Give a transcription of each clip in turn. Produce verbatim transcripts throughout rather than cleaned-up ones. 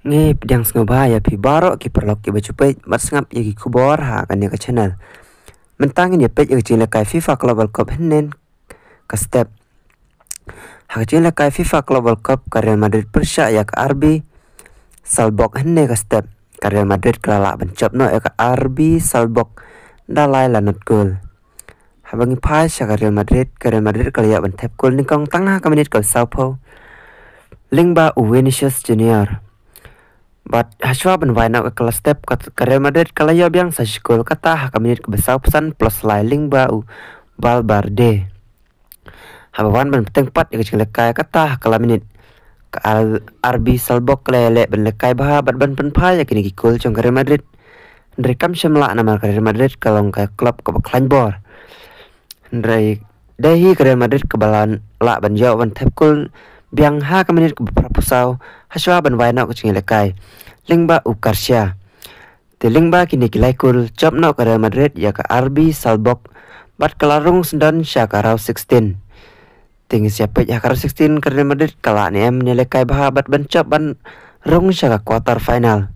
Ngi pdiang sngewbha ïa phi baroh ki paralok kiba ju peit bad sngap ïa ki khubor ha kane ka channel. Mynta ngin ïa peit ïa ka jingïalehkai FIFA Club World Cup hynnin ka step. Ha ka jingïalehkai FIFA Club World Cup, ka Real Madrid pyrshah ïa ka R B Salzburg hynne ka step. Ka Real Madrid ka la lah ban jop noh ïa ka R B Salzburg da lai la nod gol. Haba ngi phai sha ka Real Madrid, ka Real Madrid ka la ïoh ban thep gol nyngkong tang ha ka minit kaba sawphew lyngba u Vinicius Junior. Bad hashwa ban wai noh ka kylla step, ka, ka Real Madrid ka la ïoh biang sa shi gol, kata ha ka minit kaba sawphew san plus lai lyngba u Valverde. Haba wan ban bteng pat ïa ka jingïalehkai, kata ha ka la minit, ka R-, R B Salzburg ka la ïaleh ban lehkai bha bad ban pynphai ïa kine ki gol jong ka Real Madrid. Hynrei kam shym lah namar ka Real Madrid ka long ka club kaba khlaiñ bor. Hynrei dei hi ka Real Madrid kaba la lah ban ïoh ban thep gol biang ha ka minit kaba phraphew saw hashwa ban wai noh ka jingïalehkai lyngba u Garcia. Te lyngba kine ki lai gol, jop noh ka Real Madrid ïa ka R B Salzburg bad ka la rung syndon sha ka round sixteen. Te ngin sa ïa peit ha ka round sixteen ka Real Madrid ka lah ne em ban ïalehkai bha bad ban jop ban rung sha ka quarter final.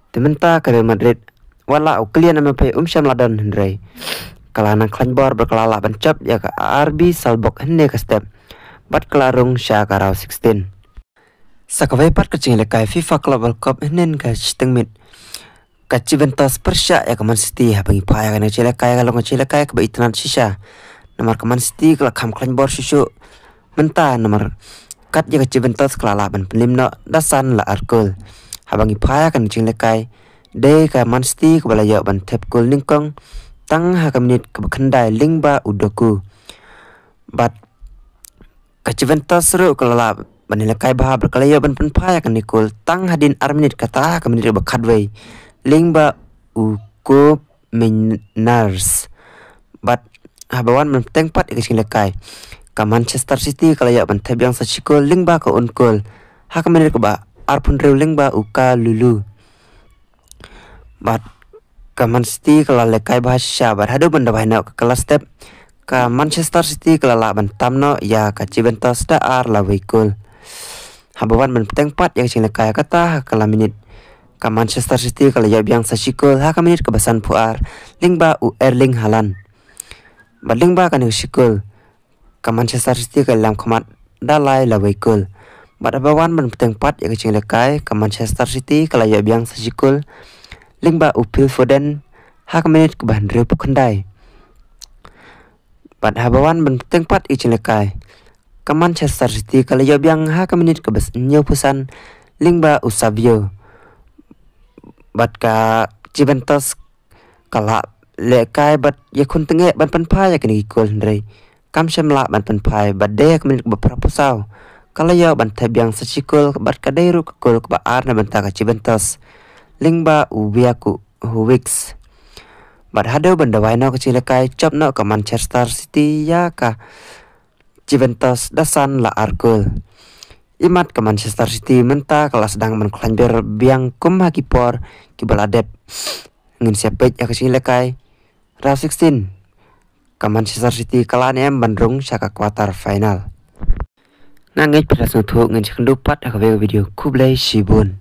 Te mynta ka Real Madrid, wat la u Kylian Mbappe um shym la don, hynrei ka la nang khlaiñ bor bad ka la lah ban jop ïa ka R B Salzburg hynne ka step bad ka la rung sha ka round sixteen. Sa kawei pat ka jingïalehkai FIFA Club World Cup hynnin ka shiteng miet, ka Juventus pyrshah ïa ka Man City. Haba ngi phai ïa kane ka jingïalehkai, ka long ka jingïalehkai kaba itynnad shisha namar ka Man City ka la kham khlaiñ bor shuh shuh. Mynta namar kat ïa ka Juventus ka la lah ban pynlip noh da san la ar gol. Haba ngi phai ïa kane ka jingïalehkai, dei ka Man City kaba la ïoh ban thep gol nyngkong tang ha ka minit kaba khyndai lyngba u Doku. Bad ka Juventus ruh ka la lah ban ïalehkai bha bad ka la ïoh ban pynphai ïa kane ka gol tang hadien ar minit, kata ha ka minit kaba khatwei lyngba u Koopmeiners. Bad haba wan ban bteng pat ïa ka jingïalehkai, ka Manchester City ka la ïoh ban thep biang sa shi gol lyngba ka own goal ha ka minit kaba arphew hynriew lyngba u Kalulu. Bad ka Man City ka la lehkai bha shisha bad haduh ban da wai noh ka kylla step, ka Manchester City ka la lah ban tam noh ïa ka Juventus da ar la wei gol. Haba wan ban bteng pat ïa ka jingïalehkai, kata ha ka la minit, ka Manchester City ka la ïoh biang sa shi gol ha ka minit kaba sanphew ar lyngba u Erling Haaland. Bad lyngba kane ka shi gol, ka Manchester City ka lam khmat da lai la wei gol. Bad haba wan ban bteng pat ïa ka jingïalehkai, ka Manchester City ka la ïoh biang sa shi gol lyngba u Phil Foden ha ka minit kaba hynriewphew khyndai. Bad haba wan ban bteng pat ïa ka jingïalehkai, ka Manchester City ka la ïoh biang ha ka minit kaba hynñiewphew san lyngba u Savio. Bad ka Juventus ka la lehkai bad ïakhun tyngeh ban pynphai ïa kine ki gol, hynrei kam shym lah ban pynphai bad dei ha ka minit kaba phraphew saw ka la ïoh ban thep biang sa shi gol bad ka dei ruh ka gol kaba ar na bynta ka Juventus lyngba u Vlahovic. Bad haduh ban da wai noh ka jingïalehkai, jop noh ka Manchester City ïa ka Juventus da san la ar gol. Imat ka Manchester City mynta ka la sdang ban khlaiñ bor biang kum ha ki por kiba la dep. Ngin sa ïa peit ïa ka jingïalehkai round sixteen, ka Manchester City ka lah ne em ban rung sha ka quarter final. Nga ngeit phi la sngewthuh, ngin sa ïakynduh pat ha kawei ka video. Khublei shibun.